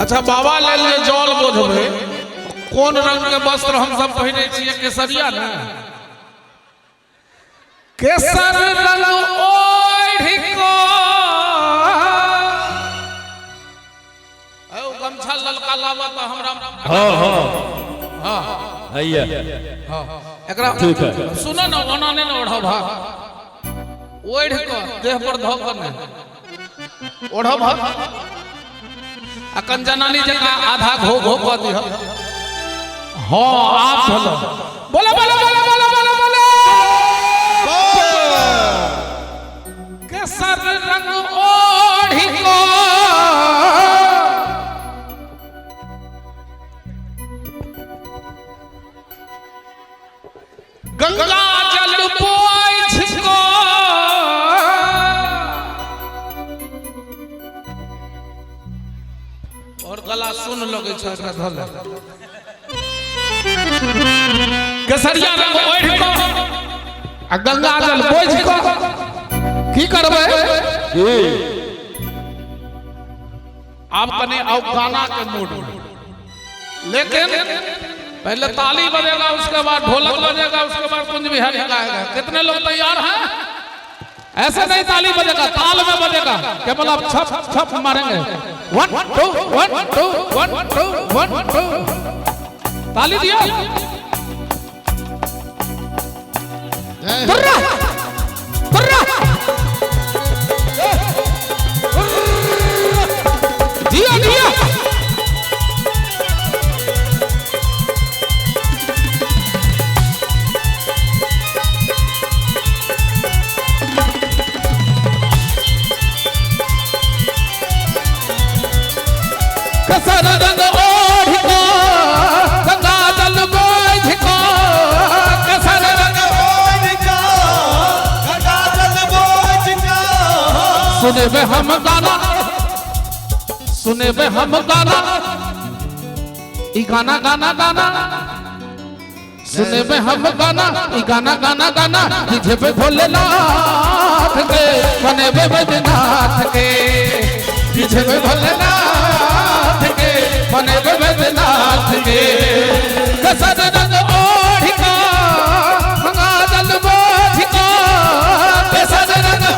अच्छा बाबा लेल जे जल बोझबै, कोन रंग के वस्त्र हम सब पहिने छियै? केसरिया ने? केसर रंग ओढ़ि कऽ, ओ गमछा ललका लाबऽ तऽ हमरा। हाँ हाँ। हाँ। हैया। हाँ, एकरा ठीक है। सुनो ने, ओना नहि ने ओढ़ब। हा, ओढ़ि कऽ देह पर धऽ कऽ नहि ओढ़ब। हा, आ कंजनानी जकाँ आधा घो घो कऽ दिह। हाँ, आब भेल। बोलो बोलो बोलो बोलो बोलो बोलो। केसर रंग ओढ़ि कऽ गंगा जल पोछि कऽ, और गला सुन लगै छै, एकरा धऽ ले। केसरिया रंग ओढ़ि कऽ आ गंगा जल बोझि कऽ की करबै? की? आब कने आउ गाना के मूड में, लेकिन पहले ताली बजेगा, उसके बाद ढोलक बजेगा, उसके बाद कुंज बिहारी गाएगा। कितने लोग तैयार हैं? ऐसे नहीं ताली बजेगा, ताल में बजेगा। केवल आप छप छप मारेंगे। 1 2 1 2 1 2 1 2, ताली दिया। तुर्रा तुर्रा, दिया दिया। कसर रंग ओढ़ को, गंगा जल बोझ को, कसर रंग सुनेबे हम गाना, सुनेबे हम गाना, ई गाना गाना गाना। सुनेबे हम गाना, ई गाना गाना गाना। रिझेबे भोलेनाथ के, बनेबे बैद्यनाथ के। रिझेबे भोलेनाथ के, बनेबे बैद्यनाथ के। कसर रंग ओढ़ का, गंगा जल बोझ का, कसर रंग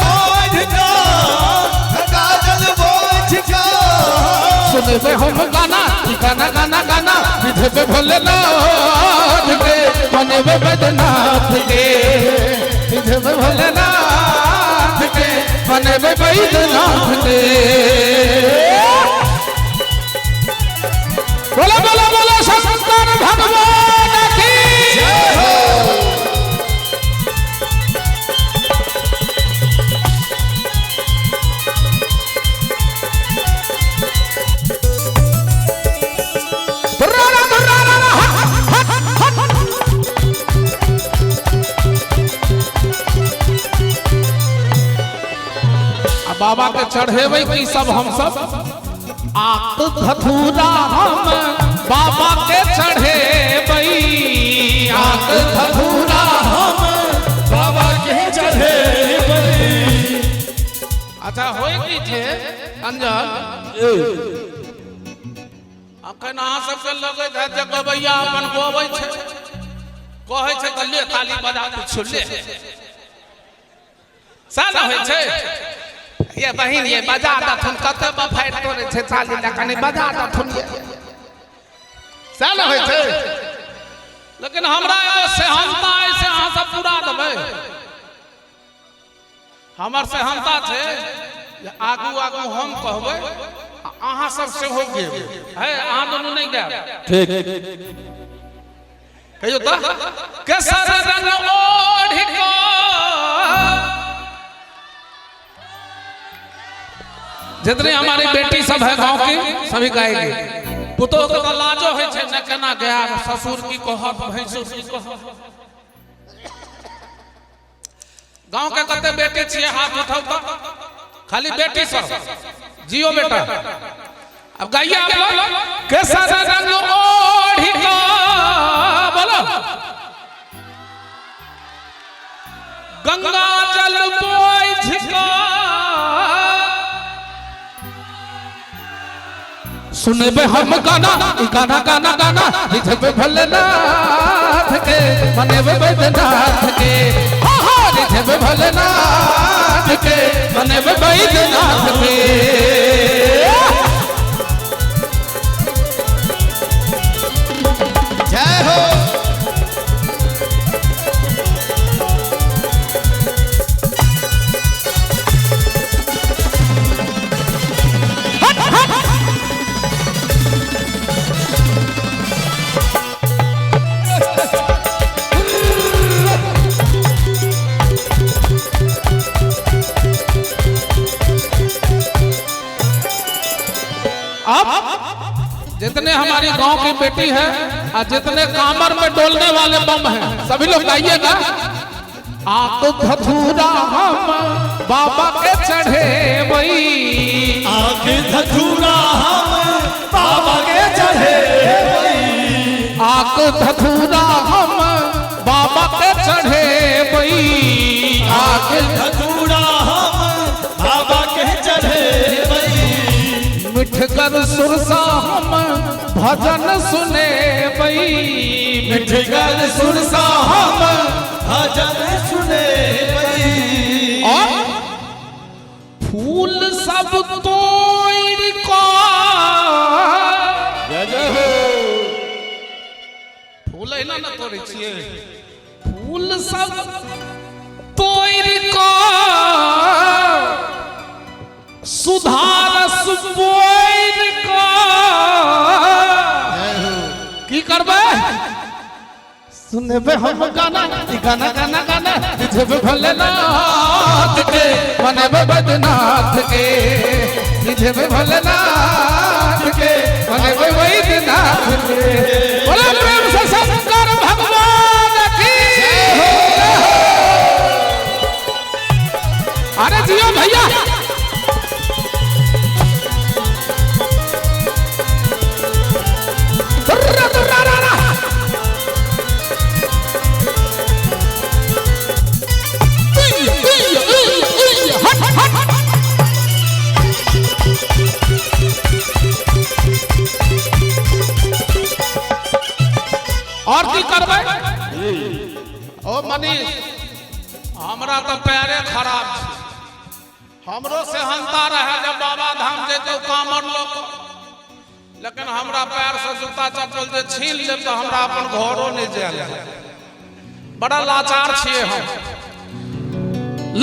सुनेबे हम गाना, ई गाना गाना गाना। रिझेबे भोलेनाथ के, बनेबे बैद्यनाथ के। रिझेबे भोलेनाथ के, बनेबे बैद्यनाथ के। बोलो बोलो बोलो, शंकर भगवान की। तुर्रा तुर्रा रा, हट हट हट। आ बाबा के चढ़ेबै की सब हम सब? आक धतूरा हम बाबा के चढ़ेबै। आक धतूरा हम बाबा के चढ़ेबै। अच्छा, होइ की छै अंजन, अखन अहाँ सबके लगैत हैत जे गबैया अपन गबै छै, कहै छै तऽ ले ताली बजा दै छियौ ले, सएह ने होइ छै? ये बहिन, ये बजा दथुन, कते बफारि तोड़ै छै ताली लए, कनि बजा दथुन ये, सएह ने होइ छै? लेकिन हमरा एगो सेहनता अइ, से अहाँ सब पूरा देबै। हमर सेहनता छै जे आगू आगू हम कहबै आ अहाँ सब सेहो गेबै। है, अहाँ दुनू नहि गायब। ठीक। कहियौ तऽ, केसर रंग ओढ़ि कऽ। जितनी हमारी बेटी सब है गांव की, सभी गाएगी। पुतोह के तऽ लाजो होइ छै ने, केना गायब, ससुर की कहत, भैंसुर की कहत। गांव के कते बेटी छियै, हाथ उठाउ तऽ। खाली बेटी सब। जियो बेटा। अब गाइए आप लोग, केसर रंग ओढ़ि कऽ। बोलो। गंगा जल बोझ कऽ, सुनबे हम गाना ई गाना गाना गाना रिझबे भोलेनाथ के मनेबे बैद्यनाथ के। हाँ हाँ रिझबे भोलेनाथ के मनेबे बैद्यनाथ के। जय हो। अब जितने हमारी गांव की बेटी है और जितने कामर में डोलने वाले बम हैं सभी लोग गाइएगा। आक धतूरा हम बाबा के चढ़े वही, आक धतूरा हम बाबा के चढ़े वही, आक धतूरा हम बाबा के चढ़े वही, आक धतूरा हम बाबा के चढ़े वही। मिठगर सुरसा हम भजन सुने बई, मिठगर सुरसा हम भजन सुने बई। और फूल सब तोड़ का, जय जय हो। फूल एना न तोड़ै छियै, फूल सब तोड़ का सुधारस बोर का। की करबै? सुनबे हम गाना गाना गाना गाना रिझबे भोलेनाथ के मनेबे बैद्यनाथ के, रिझबे भोलेनाथ के मनेबे बैद्यनाथ के। बोलो प्रेम से शंकर भगवान की। अरे जियो भैया। और की करबै? ओ मनीष, हमरा तो पैरे खराब छै, हमरो सेहनता रहे जब बाबा धाम जैतौ कामर लोग, लेकिन हमरा पैर से जूता चप्पल जे छीन लेब तो हमरा अपन घरो नहीं जायल। बड़ा लाचार छियै हम।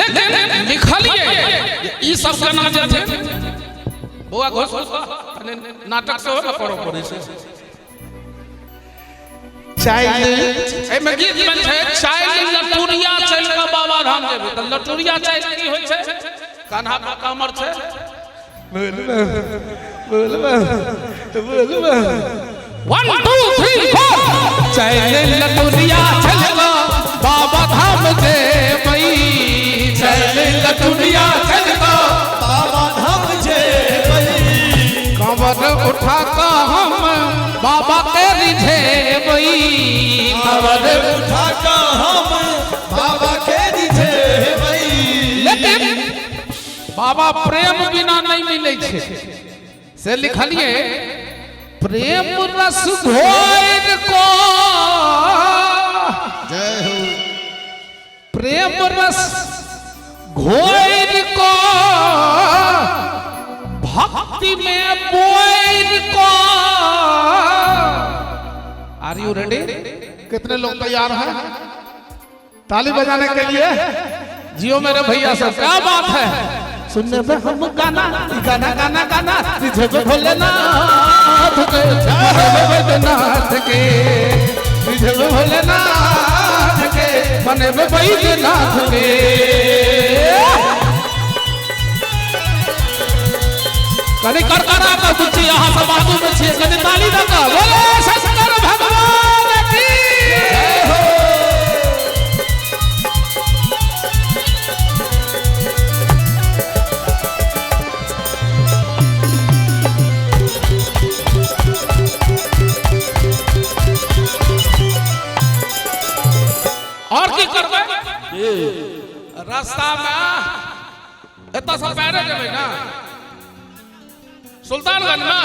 लेकिन लिखलिए ई सब गाना जे छै बौआ घोष नाटक सेहो ने करऽ पड़ै छै। चाइल्ड एहिमे गीत में छै चाइल्ड लटुरिया चलि कऽ बाबा धाम जेबै तऽ लटुरिया चाइल्ड की होइ छै? कान्हा पर कामर छै। 1 2 3 4 चाइल्ड लटुरिया चलि कऽ बाबा धाम जेबै, चाइल्ड लटुरिया चलि कऽ बाबा धाम जेबै, कांवर उठा कऽ हम बाबा के रिझेबै, कांवर उठा कऽ हम बाबा के रिझेबै। लेकिन बाबा प्रेम बिना नहीं मिलै छै, से लिखलिए प्रेम रस घोर को, जय हो। प्रेम रस घोर को भक्ति में बोर को। Are you ready? कितने लोग तैयार हैं ताली बजाने के लिए? जियो मेरे भैया सब, क्या बात है। सुनने पे हम गाना गाना गाना गाना रिझबे भोलेनाथ के मनेबे बैद्यनाथ के, रिझबे भोलेनाथ के मनेबे बैद्यनाथ के। कनी कर करा के बुच्ची अहाँ सब आगू में छियै, कनी ताली दऽ कऽ बोले शंकर भगवान की जय हो। और की करबै? रास्ता में एतऽ से पैरे जेबै ना सुल्तानगंज में,